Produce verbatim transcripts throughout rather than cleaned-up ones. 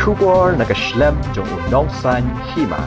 Khubor na ka shlem jong u nongsan hima.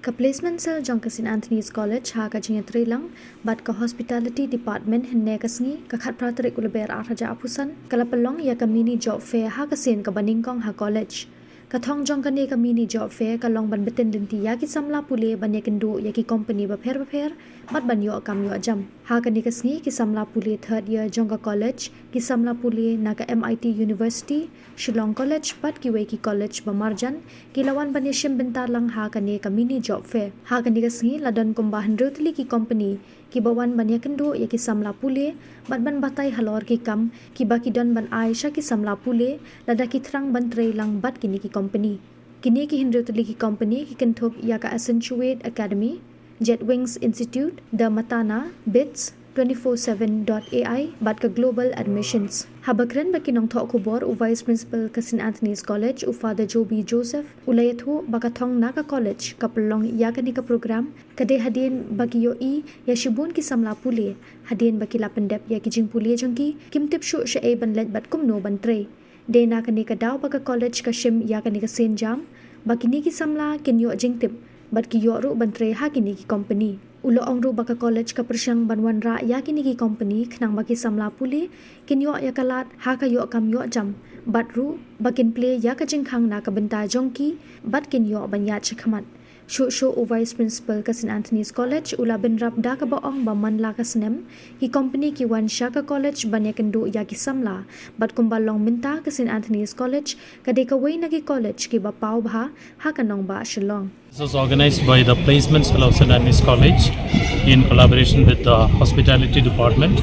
Ka Placement Cell jong ka St Anthony's College ha ka jingïatreilang bad ka Hospitality Department hynne ka sngi, ka khatphra tarik u Lber arhajar arphew san, ka la pynlong ïa ka mini job fair ha ka sien kaba nyngkong ha college. Ka thong jong kane ka mini job fair ka long ban btin lynti ïa ki samla pule ban ïakynduh ïa ki company bapher bapher bad ban ïoh kam ïoh jam. Ha kane ka sngi ki samla pule third year jong ka college, ki samla pule na ka M I T University, Shillong College bad kiwei ki college ba marjan ki la wan ban ïashim bynta lang ha kane ka mini job fair. Ha kane ka sngi la don kumba hynriew tylli ki company kiba wan ban ïakynduh ïa ki samla pule bad ban batai halor ki kam kiba ki don ban ai sha ki samla pule lada ki thrang ban trei lang bad kine ki company. Kine ki hynriew tylli ki company ki kynthup ïa ka Accentuate Academy, Jetwings Institute, The Matana, Bits, twenty four seven dot A I bad ka Global Admissions. Haba kren bad ki nongthoh khubor u Vice Principal ka St Anthony's College u Father Joby Joseph u la ïathuh ba ka thong na ka college ka pynlong ïa kane ka program ka dei hadien ba ki ïohi ïa shibun ki samla pule hadien ba ki la pyndep ïa ki jingpule jong ki, kim tip shuh shaei ban leit bad kumno ban trei. Dei na kane ka daw ba ka college ka shim ïa kane ka sienjam ba kine ki samla kin ïoh jingtip bad ki ïoh ruh ban trei ha kine ki company. U la ong ruh ba ka college ka pyrshang ban wanrah ïa kine ki company khnang ba ki samla pule kin ïoh ïa ka lad ha ka ïoh kam ïoh jam bad ruh ba kin plie ïa ka jingkhang na ka bynta jong ki bad kin ïoh ban ïaid shakhmat. Shuh shuh u Vice Principal ka St Anthony's College u la bynrap da kaba ong ba man la ka snem ki company ki wan sha ka college ban ïakynduh ïa ki samla bad kumba long mynta ka St Anthony's College ka dei kawei na ki college kiba paw bha ha ka nongbah Shillong. This was organized by the Placement Cell of St Anthony's College in collaboration with the Hospitality Department.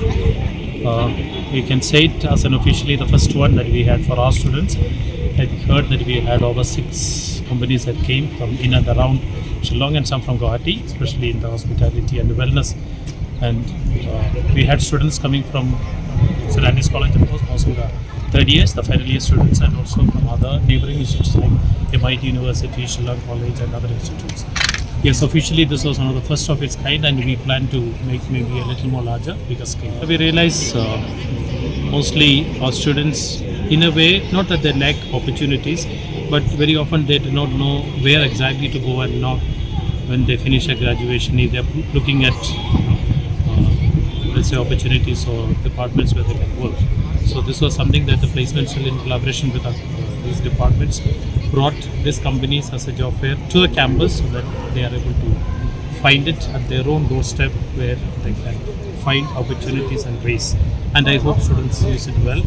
Uh, we can say it as an officially the first one that we had for our students. I heard that we had over six companies that came from in and around Shillong and some from Guwahati, especially in the hospitality and the wellness. And uh, we had students coming from St Anthony's College, of course, mostly the third years, the final year students, and also from other neighboring institutes like M I T University, Shillong College, and other institutes. Yes, officially this was one of the first of its kind, and we plan to make maybe a little more larger, bigger scale. We realize uh, mostly our students, in a way, not that they lack opportunities, but very often they do not know where exactly to go and not when they finish a graduation, if they're looking at uh, let's say opportunities or departments where they can work. So this was something that the placement cell in collaboration with our, uh, these departments brought these companies as a job fair to the campus so that they are able to find it at their own doorstep where they can find opportunities and raise. And I hope students use it well.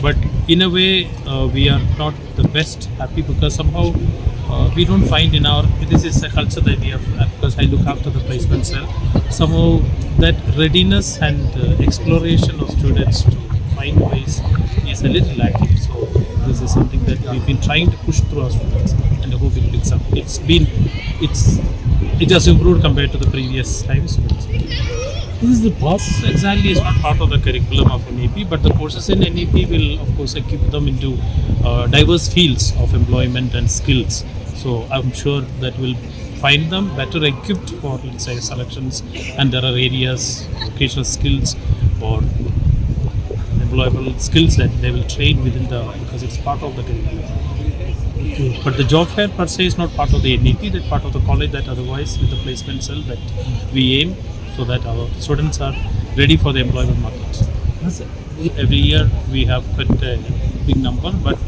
But in a way, uh, we are not the best happy because somehow uh, we don't find in our, this is a culture that we have, uh, because I look after the placement cell, somehow that readiness and uh, exploration of students to find ways is a little lacking. So this is something that we've been trying to push through our students, and I hope it picks up. It's been, it's, it has improved compared to the previous times. This is the process exactly is not part of the curriculum of N E P, but the courses in N E P will, of course, equip them into uh, diverse fields of employment and skills. So I'm sure that will find them better equipped for, let's say, selections, and there are areas, vocational skills, or employable skills that they will train within the, because it's part of the curriculum. But the job fair per se is not part of the N E P, that's part of the college that otherwise with the placement cell that we aim so that our students are ready for the employment market. Every year we have quite a big number, but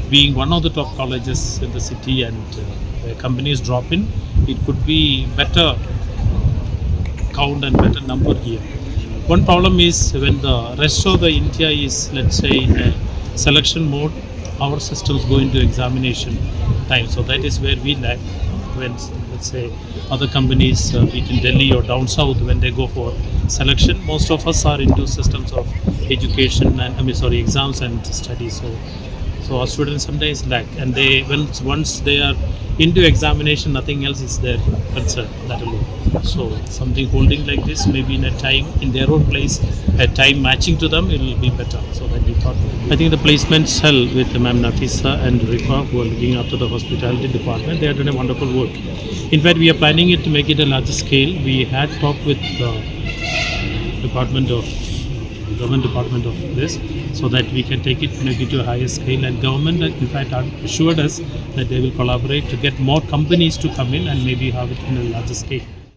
being one of the top colleges in the city and uh, the companies drop in, it could be better count and better number here. One problem is when the rest of the India is, let's say, in a selection mode, our systems go into examination time. So that is where we lack when, let's say, other companies, uh, be it in Delhi or down south, when they go for selection, most of us are into systems of education and, I mean, sorry, exams and studies. So, so our students sometimes lack, and they, when once they are into examination, nothing else is their concern, that alone. So something holding like this, maybe in a time in their own place, a time matching to them, it will be better. So that we thought. I think the placement cell with Ma'am Nafisa and Ripa, who are looking after the hospitality department, they are doing a wonderful work. In fact, we are planning it to make it a larger scale. We had talked with the Department of government department of this, so that we can take it maybe to a higher scale. And government, in fact, assured us that they will collaborate to get more companies to come in and maybe have it in a larger scale.